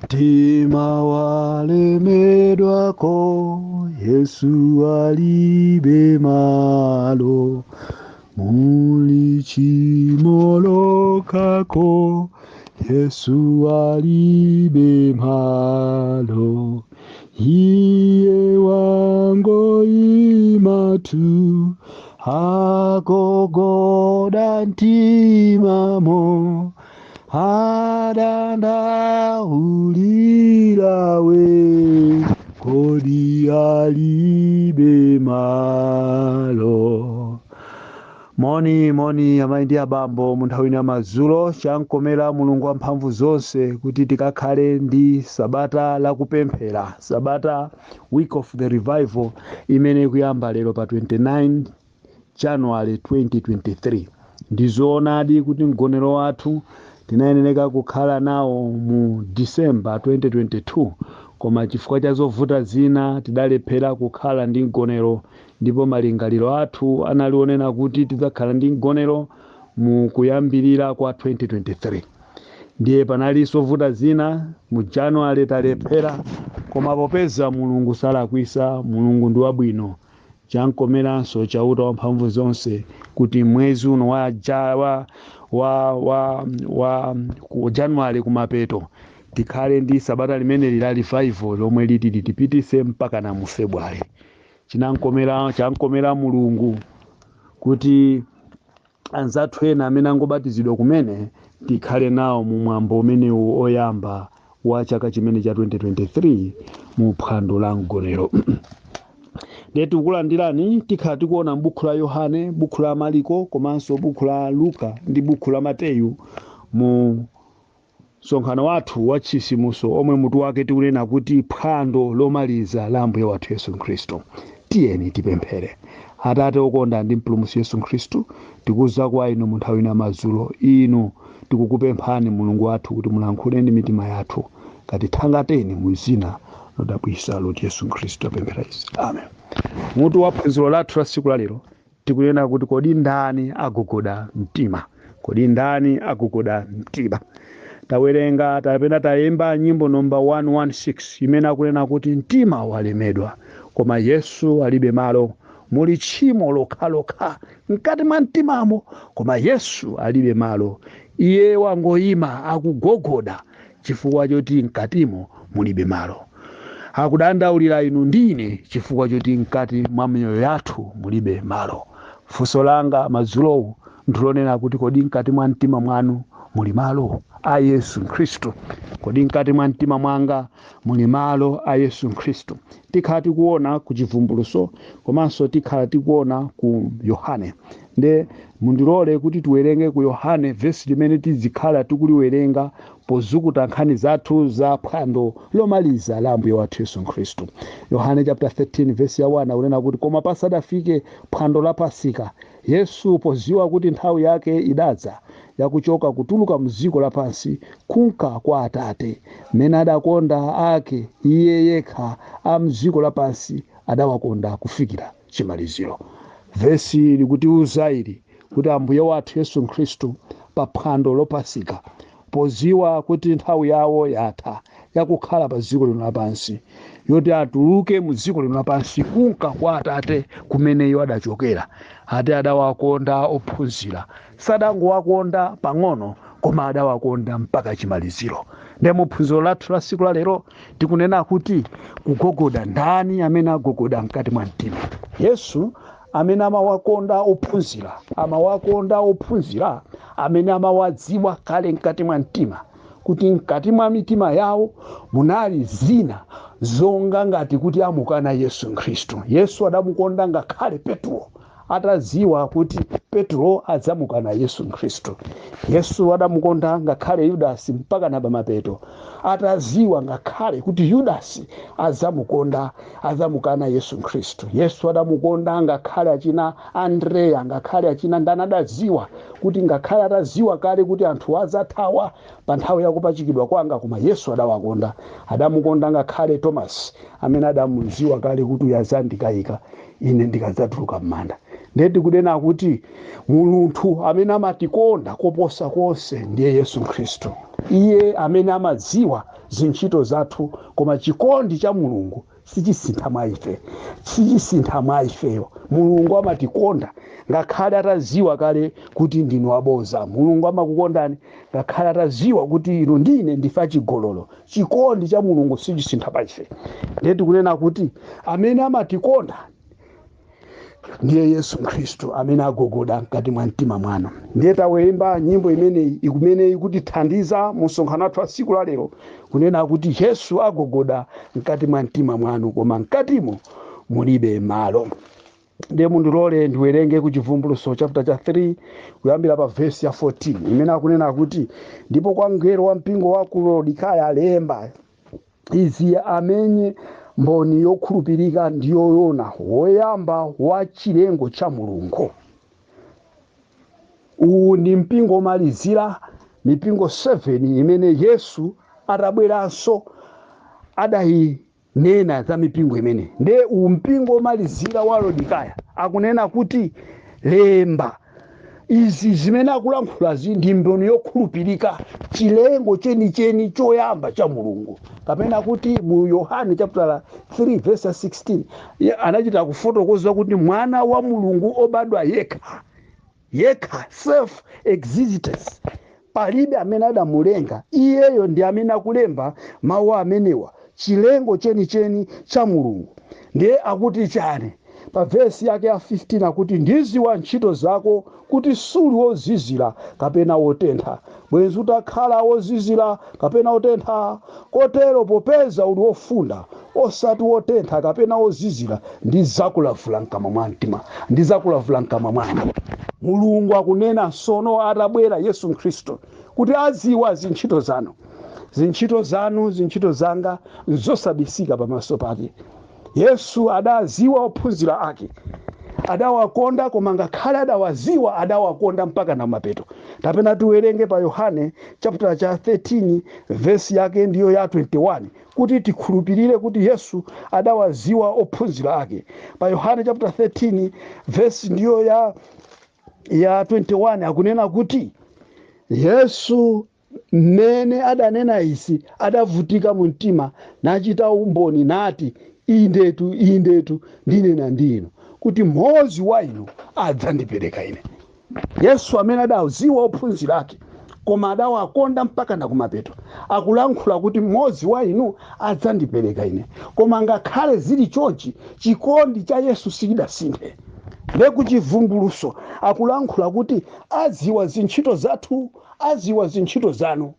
Mtima walemedwako, Yesu alibe malo. Muli tchimo lokhako, Yesu alibe malo. Iye wangoima tu, agogoda mtimamo, adandaulira we, kodi alibe malo. Moni moni, amayi ndi abambo, mu nthawi ino yamadzulo. Chankomera Mulungu wamphamvu zonse kuti tikakhale ndi sabata lakupemphera, sabata, Week of the Revival, imene ikuyamba lero pa 29 January 2023. Ndizoonadi kuti mgonero wathu tinayenera kukhala nawo mu December 2022, koma chifukwa cha zovuta zina tidalephera kukhala ndi mgonero, ndipo malingaliro athu anali onena kuti tidzakhala ndi mgonero mu kuyambirira kwa 2023. Ndiye panalinso vuta zina, mu January talephera, koma popeza Mulungu salakwisa, Mulungu ndi wabwino, chankomeranso Chauta wamphamvu zonse kuti mwezi uno wa, ja, wa, wa, wa, wa ku January kumapeto tikhale ndi sabata limeneli la revival lomwe liti litipitise mpaka na mu February. Chinankomera, chankomera Mulungu kuti anzathu ena amene angobatizidwa kumene tikhale nawo mu mwambo umenewu oyamba wa chaka chimene cha 2023 mu phwando la mgonero. Ndiye tikukulandirani. Tikhala tikuona m'buku la Yohane, buku la Mariko, komanso buku la Luka ndi buku la Mateyu mu msonkhano wathu wa chitsitsimutso omwe mutu wake tikunena kuti phwando lomaliza la Ambuye wathu Yesu Khristu. Tiyeni tipemphere. Atate okonda ndi Mpulumutsi Yesu Khristu, tikuza kwa inu mu nthawi ino yamadzulo inu. Tikukupemphani, Mulungu wathu, kuti mulankhule ndi mitima yathu. Katithangateni mu zina lodabwisa loti Yesu Khristu apemphera izi, amen. Mutu wa phunziro lathu la tsiku lalero tikunena kuti, kodi ndani agogoda mtima? Kodi ndani agogoda mtima? Tawerenga tapena tayimba nyimbo nomba 116 imene akunena kuti mtima walemedwa koma Yesu alibe malo. Muli tchimo lokhalokha mkati mwa mtimamo, koma Yesu alibe malo. Iye wangoyima akugogoda chifukwa choti mkatimo mulibe malo. Akudandaulira inu ndine chifukwa choti mkati mwa miyoyo yathu mulibe malo. Funso langa madzulowu ndilonena kuti, kodi mkati mwa mtima mwanu muli malo a Yesu Khristu? Kodi mkati mwa mtima mwanga muli malo a Yesu Khristu? Tikhala tikuona ku Chivumbuluso komanso tikhala tikuona ku Yohane. Nde mundilole kuti tiwerenge ku Yohane vesi limene tizikhala tikuliwerenga pozukuta nkhani zathu za phwando lomaliza la Ambuye wathu Yesu Khristu. Yohane chapter 13 vesi ya 1 akunena kuti, koma pasadafike phwando la Pasika, Yesu poziwa kuti nthawi yake idadza yakuchoka kutuluka mdziko lapansi kunka kwa Atate, mmene adakonda ake iye yekha a mdziko lapansi, adawakonda kufikira chimaliziro. Vesi likutiuza ili kuti Ambuye wathu Yesu Khristu pa phwando lopasika, poziwa kuti nthawi yawo yatha yakukhala pa dziko lino lapansi, yoti atuluke mu dziko lino lapansi kunka kwa Atate kumene iwo adachokera, ati adawakonda ophunzira. Sadangowakonda pang'ono, koma adawakonda mpaka chimaliziro. Ndiye mu phunziro lathu la tsiku la lero tikunena kuti kugogoda, ndani amene agogoda mkati mwa mtima? Yesu amene amawakonda ophunzira, amawakonda ophunzira amene amawadziwa kale mkati mwa mtima, kuti mkati mwa mitima yawo munali zina zonga ngati kuti amukana Yesu Khristu. Yesu adamukonda ngakhale Petro atadziwa kuti Petro adzamukana Yesu Khristu. Yesu adamukonda ngakhale Yudasi mpaka na pamapeto, atadziwa ngakhale kuti Yudasi adzamukonda, adzamukana Yesu Khristu. Yesu adamukonda ngakhale achina Andreya, ngakhale achina ndani, adadziwa kuti ngakhale atadziwa kale kuti anthu adzathawa pa nthawi yakupachikidwa kwanga, koma Yesu adawakonda. Adamukonda ngakhale Thomas amene adamudziwa kale kuti uyu adzandikayika ine ndikadzatuluka m'manda. Ndiye tikunena kuti munthu amene amatikonda koposa konse ndiye Yesu Khristu. Iye amene amadziwa zintchito zathu, koma chikondi cha Mulungu sichisintha mwa ife, sichisintha mwa ifeyo. Mulungu amatikonda ngakhale ataziwa kale kuti ndinu aboza. Mulungu amakukondani ngakhale ataziwa kuti inu ndine ndife achigololo. Chikondi cha Mulungu sichisintha pa ife. Ndiye tikunena kuti amene amatikonda ndiye Yesu Khristu amene agogoda mkati mwa mtima mwanu. Ndiye tawemba nyimbo imeneyi ikumene ikutithandiza mu msonkhano wathu wa tsiku la lero, kunena kuti Yesu agogoda mkati mwa mtima mwanu, koma mkatimo mulibe malo. Ndiye mundilole ndiwerenge ku Chivumbulutso chapter cha 3 kuyambira pa vesi ya 14, imene akunena kuti, ndipo kwa mngelo wa mpingo wa ku Laodikaya lemba izi: amene mboni yokhulupirika ndi yoona, woyamba wa chilengo cha Mulungu. Uwu ndi mpingo omalizira mipingo 7 imene Yesu atabweranso adayinena za mipingo imene. Nde uwu mpingo omalizira wa Laodikaya akunena kuti lemba izi. Zimene akulankhulazi ndi mboni yokhulupirika, chilengo chenicheni choyamba cha Mulungu, kapena kuti mu Yohane chapter 3 verse 16 anachita kufotokoza kuti mwana wa Mulungu obadwa yekha yekha, self existence, palibe amene adamulenga iyeyo, ndi amene akulemba mawu amenewa, chilengo chenicheni cha Mulungu. Ndiye akuti chani pa vesi yake ya 15? Akuti, ndiziwa ntchito zako, kuti suli wozizira kapena wotentha. Bwenzi utakhala wozizira kapena wotentha! Kotero popeza uli wofunda, osati wotentha kapena wozizira, ndizakulavula mkamwa mwa mtima, ndizakulavula mkamwa mwanga. Mulungu akunena sono atabwera Yesu Khristu kuti aziwa zintchito zanu. Zintchito zanu, zintchito zanga nzosabisika pamaso pake. Yesu adaziwa ophunzira ake, adawakonda, koma ngakhale adawaziwa, adawakonda mpaka na mapeto. Tapena tiwerenge pa Yohane chapter cha 13 vesi yake ndiyo ya 21, kuti tikhulupirire kuti Yesu adawaziwa ophunzira ake. Pa Yohane chapter 13 vesi ndiyo ya 21, akunena kuti Yesu mmene adanena izi adavutika mu mtima, nachita umboni nati, indetu, indetu, ndinena ndi inu kuti mmodzi wa inu adzandipereka ine. Yesu amene adaziwa ophunzira ake koma adawakonda mpaka na kumapeto, akulankhula kuti mmodzi wa inu adzandipereka ine. Koma ngakhale zili chonchi, chikondi cha Yesu sichidasinthe. Ndekuchivumbuluso akulankhula kuti aziwa zintchito zathu, aziwa zintchito zanu.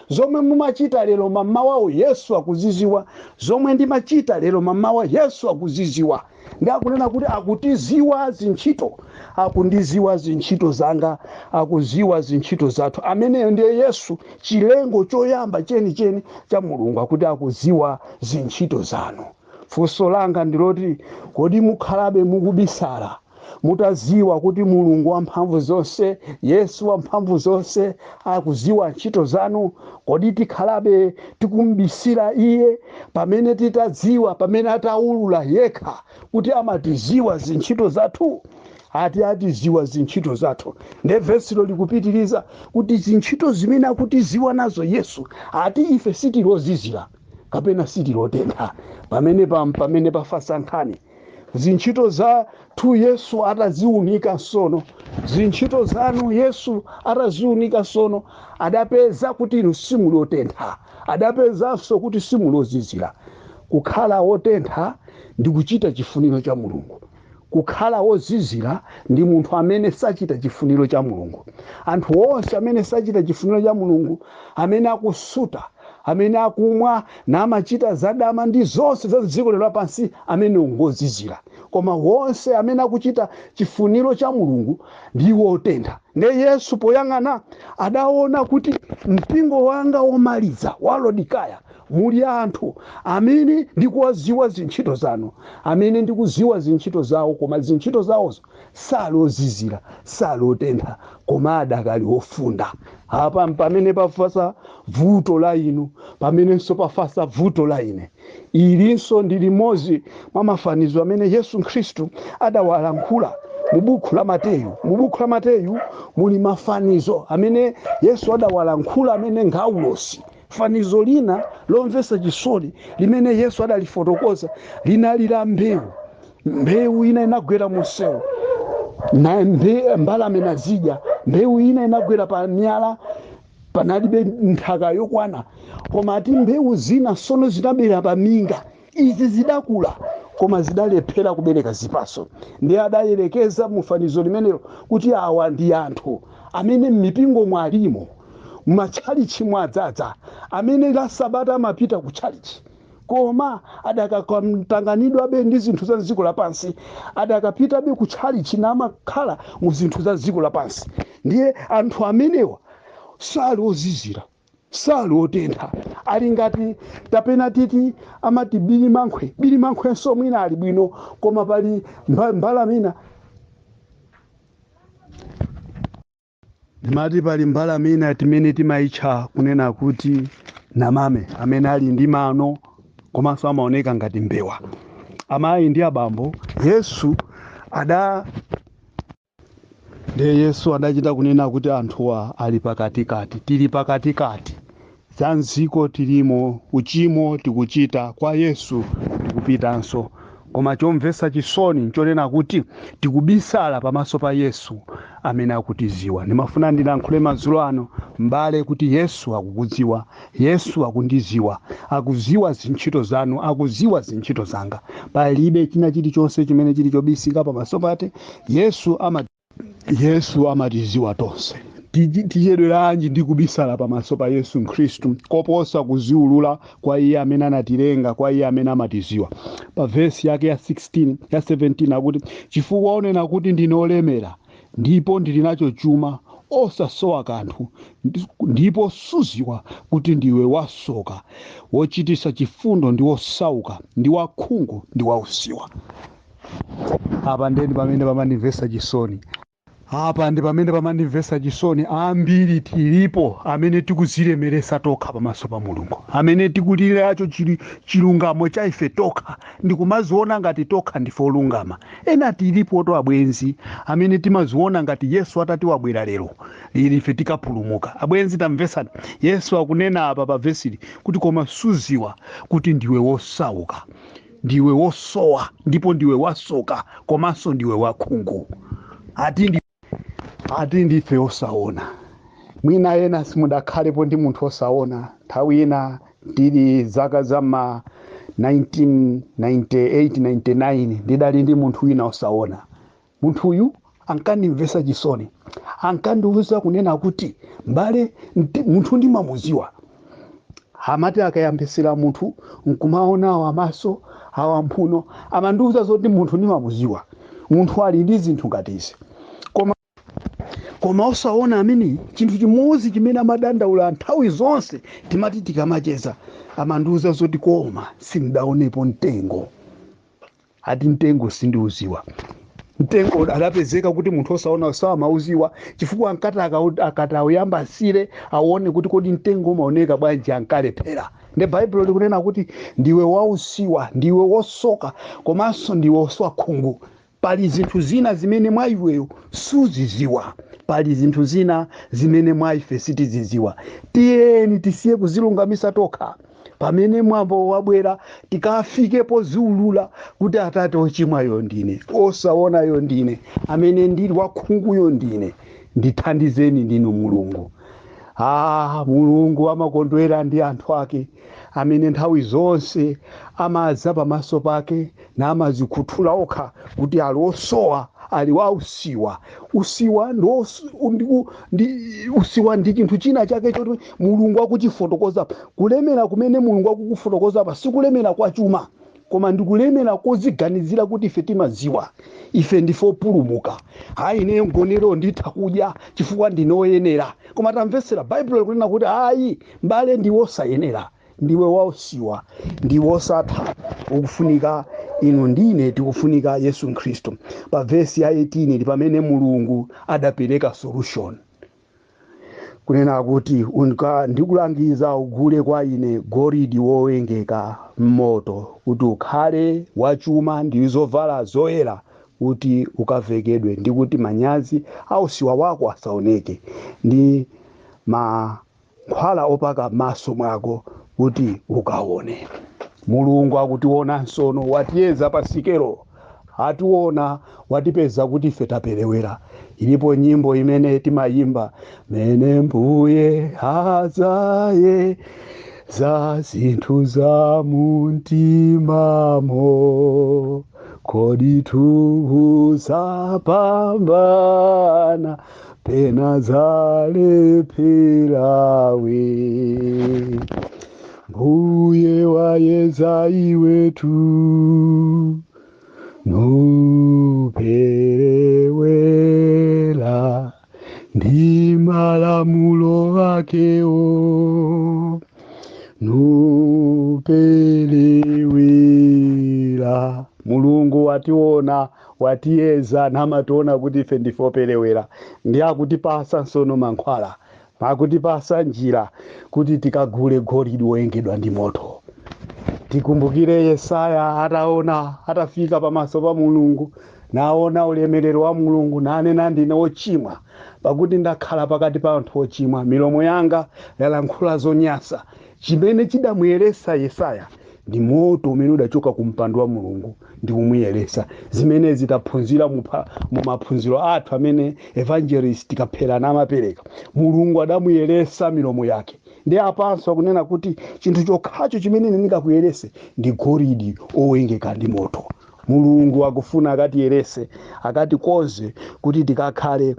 Zomwe mumachita lero mamawawo, Yesu akuziziwa. Zomwe ndimachita lero mamawa, Yesu akuziziwa. Ndi akunena kuti akutiziwa zintchito, akundiziwa zintchito zanga, akuziwa zintchito zathu. Ameneyo ndiye Yesu, chilengo choyamba chenicheni cha Mulungu, akuti akuziwa zintchito zanu. Funso langa ndiloti, kodi mukhalabe mukubisala mutaziwa kuti Mulungu wamphamvu zonse, Yesu wamphamvu zonse, akuziwa ntchito zanu? Kodi tikhalabe tikumbisira iye pamene titadziwa, pamene ataulula yekha kuti amatiziwa zintchito zathu? Ati atiziwa zintchito zathu. Nde vesilo likupitiriza kuti zintchito zimene akutiziwa nazo Yesu, ati ife sitilozizira kapena sitilotentha. Pamene pafasa nkhani, zintchito zathu Yesu ataziunika sono, zintchito zanu Yesu ataziunika sono, adapeza kuti inu simuli otentha, adapezanso kuti simuli ozizira. Kukhala wotentha ndi kuchita chifuniro cha Mulungu. Kukhala wozizira ndi munthu amene sachita chifuniro cha Mulungu. Anthu onse amene sachita chifuniro cha Mulungu, amene akusuta, amene akumwa namachita zadama ndi zonse za dziko lino lapansi, amene ngozizira. Koma wonse amene akuchita chifuniro cha Mulungu ndi wotentha. Nde Yesu poyang'ana adaona kuti mpingo wanga womaliza wa Laodikaya muli anthu amene ndikuwaziwa zintchito zanu, amene ndikuziwa zintchito zawo, koma zintchito zawozo salozizira, salotentha, koma adakali ofunda. Apa pamene pafasa vuto la inu, pamenenso pafasa vuto la ine. Ilinso ndi limodzi mwa mafanizo amene Yesu Khristu adawalankhula Mu buku la Mateyu, mu buku la Mateyu muli mafanizo amene Yesu adawalankhula amene ngaulosi. Fanizo lina lomvetsa chisoni limene Yesu adalifotokoza linali la mbewu. Mbewu ina inagwera munsewu na mbalame nazidya. Mbewu ina inagwera pa miyala, panalibe nthaka yokwana. Koma ati mbewu zina sono zinabera pa minga, izi zidakula koma zidalephera kubereka zipaso. Ndiye adayerekeza mufanizo limenelo kuti awa ndi anthu amene m'mipingo mwalimo, m'matchalichi mwadzadza, amene la sabata amapita ku tchalichi, koma adakatanganidwabe ndi zinthu za dziko lapansi, adakapitabe ku tchalichi namakhala mu zinthu za dziko lapansi. Ndiye anthu amenewa sali ozizira, sali otentha, ali ngati tapena titi amati bilimankhwe. Bilimankhwenso mwina ali bwino, koma pali mbalame ina ndimati pali mbalame ina timene timayitcha kunena kuti namame, amene ali ndi mano komanso amaoneka ngati mbewa. Amayi ndi abambo, Yesu ada ndiye Yesu adachita kunena kuti anthuwa ali pakatikati, tili pakatikati, za mdziko tilimo, uchimo tikuchita, kwa Yesu tikupitanso, koma chomvetsa chisoni nchonena kuti tikubisala pamaso pa Yesu amene akutiziwa. Ndimafuna ndilankhule madzulo ano, m'bale, kuti Yesu akukudziwa, Yesu akundiziwa, akuziwa zintchito zanu, akuziwa zintchito zanga. Palibe china chilichonse chimene chili chobisika pamaso pake. Yesu amatiziwa tonse. Tichedweranji ndi kubisala pamaso pa Yesu Khristu, koposa kuziulula kwa iye amene anatilenga, kwa iye amene amatiziwa? Pa vesi yake ya 16, ya 17 akuti, chifukwa onena kuti ndine olemera ndipo ndili nacho chuma osasowa kanthu, ndipo suziwa kuti ndiwe wasoka, wochitisa chifundo ndi wosauka, ndi wakhungu ndi wausiwa. Apa ndeni pamene pamandimvetsa chisoni. Apa ndi pamene pamandimvetsa chisoni. Ambiri tilipo amene tikuzilemeresa tokha pamaso pa Mulungu, amene tikuliracho chilungamo cha ife tokha ndikumaziona ngati tokha ndife olungama. Ena tilipo to abwenzi amene timaziona ngati Yesu atati wabwera lero lili ife tikapulumuka. Abwenzi, tamvetsani, Yesu akunena apa pa vesili kuti koma suziwa kuti ndiwe wosauka, ndiwe wosowa, ndipo ndiwe wasoka, komanso ndiwe wakhungu. Ati ndife osaona. Mwina ena simudakhalepo ndi munthu osaona. Nthawi ina ndili zaka za ma 1998 99 ndidali ndi munthu wina osaona. Munthuyu ankandimvetsa chisoni, ankandiwuza kunena kuti mbale, munthu ndimamuziwa. Amati akayambisira munthu nkumaona awa maso awa mphuno, amandiwuza zoti munthu ndimamuziwa, munthu ali ndi zinthu ngati izi. Koma osaona amene chinthu chimodzi chimene amadandaula nthawi zonse, timati tikamacheza amandiwuza zoti koma sindidaonepo mtengo. Ati mtengo sindiuziwa. Mtengo adapezeka kuti munthu osaona samauziwa, chifukwa ankati akati auyambasire aone kuti kodi mtengo umaoneka bwanji, ankalephera. Ndi Baibulo likunena kuti ndiwe wausiwa, ndiwe wosoka, komanso ndiwe wakhungu. Pali zinthu zina zimene mwa iweyo suziziwa, pali zinthu zina zimene mwa ife sitiziziwa. Tiyeni tisiye kuzilungamisa tokha. Pamene mwambo wabwera tikafike poziulula kuti atate, ochimwayo ndine, osaonayo ndine, amene ndili wakhunguyo ndine, ndithandizeni ndinu Mulungu. Mulungu amakondwera ndi anthu ake amene nthawi zonse amadza pamaso pake namazikhuthula okha kuti ali osowa, ali wausiwa. Usiwa usiwa ndi chinthu china chake choti Mulungu akuchifotokoza. Kulemera kumene Mulungu akukufotokoza pa sikulemera kwa chuma, koma ndikulemera koziganizira kuti ife timaziwa, ife ndife opulumuka. Hayi, ine mgonero nditha kudya chifukwa ndine oyenera. Koma tamvetsera, Baibulo likunena kuti hayi mbale, ndiwe osayenera, ndiwe wausiwa, ndiwe osatha, ukufunika inu ndine tikufunika Yesu Khristu. Pa vesi ya 18 ndi pamene Mulungu adapereka solution kunena kuti ndikulangiza ugule kwa ine golidi wowengeka m'moto kuti ukhale wachuma ndi zovala zoyera. kuti ukavekedwe, ndi kuti manyazi ausiwa wako asaoneke, ndi mankhwala opaka m'maso mwako kuti ukaone. Mulungu akutiona nsono, watiyeza pa sikelo, ationa, watipeza kuti ife taperewera. Ilipo nyimbo imene timayimba, mene mbuye azaye za zinthu za mumtimamo, kodi tuzapambana pena zalepherawe. Mbuye wayeza iwetu nuperewera ndi malamulo akewo, nuperewera. Mulungu wationa, watiyeza, namationa kuti ife ndife operewera, ndi akutipasa nsono mankhwala, akutipasa njira kuti tikagule golide woyengedwa ndi moto. Tikumbukire Yesaya ataona, atafika pamaso pa Mulungu, naona ulemerero wa Mulungu, nanena, ndine wochimwa, pakuti ndakhala pakati pa anthu ochimwa, milomo yanga yalankhula zonyasa. Chimene chidamuyeresa Yesaya ndi moto umene udachoka ku mpando wa Mulungu ndi kumuyeresa. Zimene zitaphunzira mu maphunziro athu amene evangelist Kapherana amapereka, Mulungu adamuyeresa milomo yake. Ndi apanso akunena kuti chinthu chokhacho chimene ine ndingakuyerese ndi golidi owengeka ndi moto. Mulungu akufuna akatiyerese, akatikonze kuti tikakhale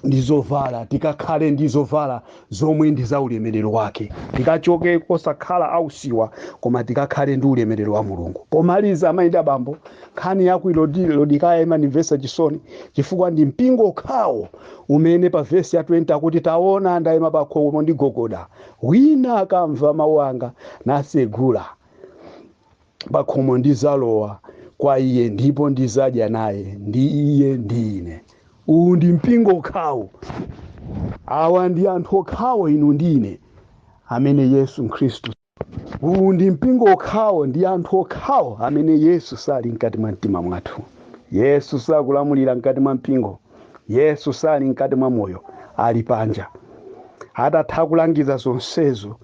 ndi zovala, tikakhale ndi zovala zomwe ndi za ulemerero wake, tikachoke kosakhala ausiwa, koma tikakhale ndi ulemerero wa Mulungu. Pomaliza, amayi ndi abambo, nkhani yaku Laodikaya imandimvetsa chisoni, chifukwa ndi mpingo okhawo umene pa vesi ya 20 akuti, taona ndayima pa khomo ndigogoda, wina akamva mawu anga nasegula pakhomo, ndizalowa kwa iye ndipo ndizadya naye, ndi iye ndi ine. Uwu ndi mpingo okhawo, awa ndi anthu okhawo, inu ndi ine, amene Yesu Khristu, uwu ndi mpingo okhawo, ndi anthu okhawo amene Yesu sali mkati mwa mtima mwathu. Yesu sakulamulira mkati mwa mpingo, Yesu sali mkati mwa moyo, ali panja. Atatha kulangiza zonsezo,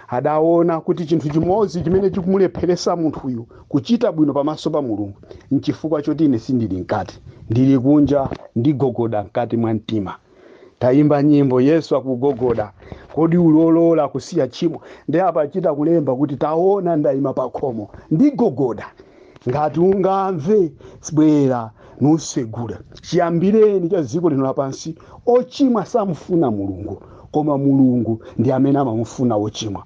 adaona kuti chinthu chimodzi chimene chikumulepheresa munthuyu kuchita bwino pamaso pa Mulungu nchifukwa choti ine sindili mkati, ndili kunja, ndigogoda mkati mwa mtima. Tayimba nyimbo, Yesu akugogoda, kodi ulolola kusiya tchimo? Ndi apa achita kulemba kuti, taona ndayima pa khomo ndigogoda, ngati ungamve bwera nusegula. Chiyambireni cha dziko lino lapansi, ochimwa samufuna Mulungu, koma Mulungu ndi amene amamufuna ochimwa.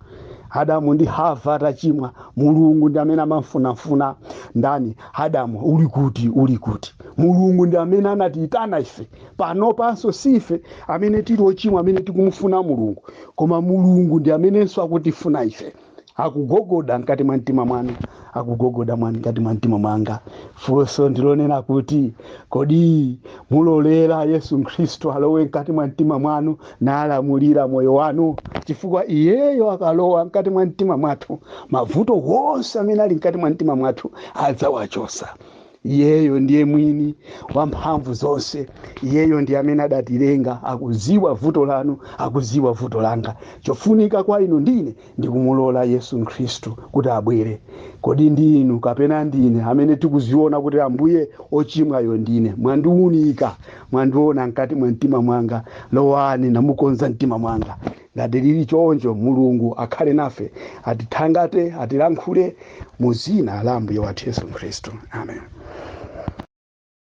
Adamu ndi Hava atachimwa, Mulungu ndi amene amamfunafuna. Ndani? Adamu, uli kuti? Uli kuti? Mulungu ndi amene anatiyitana ife. Pano panso sife amene tili ochimwa amene tikumufuna Mulungu, koma Mulungu ndi amenenso akutifuna ife. Akugogoda mkati mwa mtima mwanu, akugogoda mkati mwa mtima mwanga. Funso ndilonena kuti, kodi mulolera Yesu Khristu alowe mkati mwa mtima mwanu nalamulira moyo wanu? Chifukwa iyeyo akalowa mkati mwa mtima mwathu, mavuto wonse amene ali mkati mwa mtima mwathu adzawachosa. Iyeyo ndiye mwini wa mphamvu zonse, iyeyo ndi amene adatilenga, akuziwa vuto lanu, akuziwa vuto langa. Chofunika kwa inu ndine ndikumulola Yesu Khristu kuti abwere. Kodi ndi inu kapena ndine amene tikuziona kuti, Ambuye, ochimwayo ndine, mwandiunika, mwandiona mkati mwa mtima mwanga, lowani namukonza mtima mwanga? Ngati lili choncho, Mulungu akhale nafe, atithangate, atilankhule mu zina la Ambuye wathu Yesu Khristu, amen.